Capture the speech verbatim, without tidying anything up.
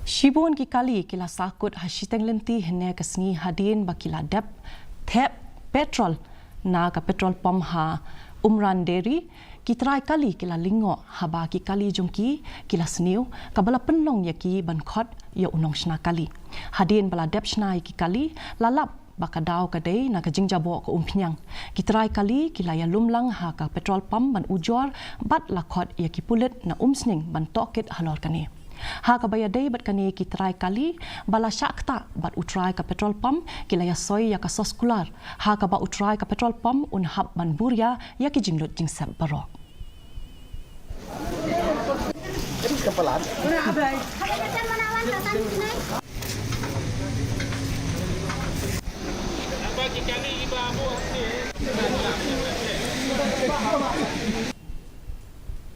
Shibun ki kali ki la sahkut ha shiteng lynti hynne ka sngi hadien ba ki la dep thep petrol na ka petrol pump ha Umran Dairy. Ki trai kali ki la lyngngoh haba ki kali jong ki ki la sniew, kaba la pynlong ïa ki ban khot ïa u nongshna kali. Hadien ba la dep shna ïa ki kali, la lap ba ka daw ka dei na ka jingjaboh ka Umphniang. Ki trai kali ki la ïalum lang ha ka petrol pump ban ujor bad la khot ïa ki pulit na Umsning ban tohkit halor kane. Ha kaba ïadei bad kane, ki trai kali ba la shah ktah bad u trai ka petrol pump ki la ïasoi ïa ka sos kular, ha kaba u trai ka petrol pump un hap ban buh ïa ki jinglut jingsep baroh.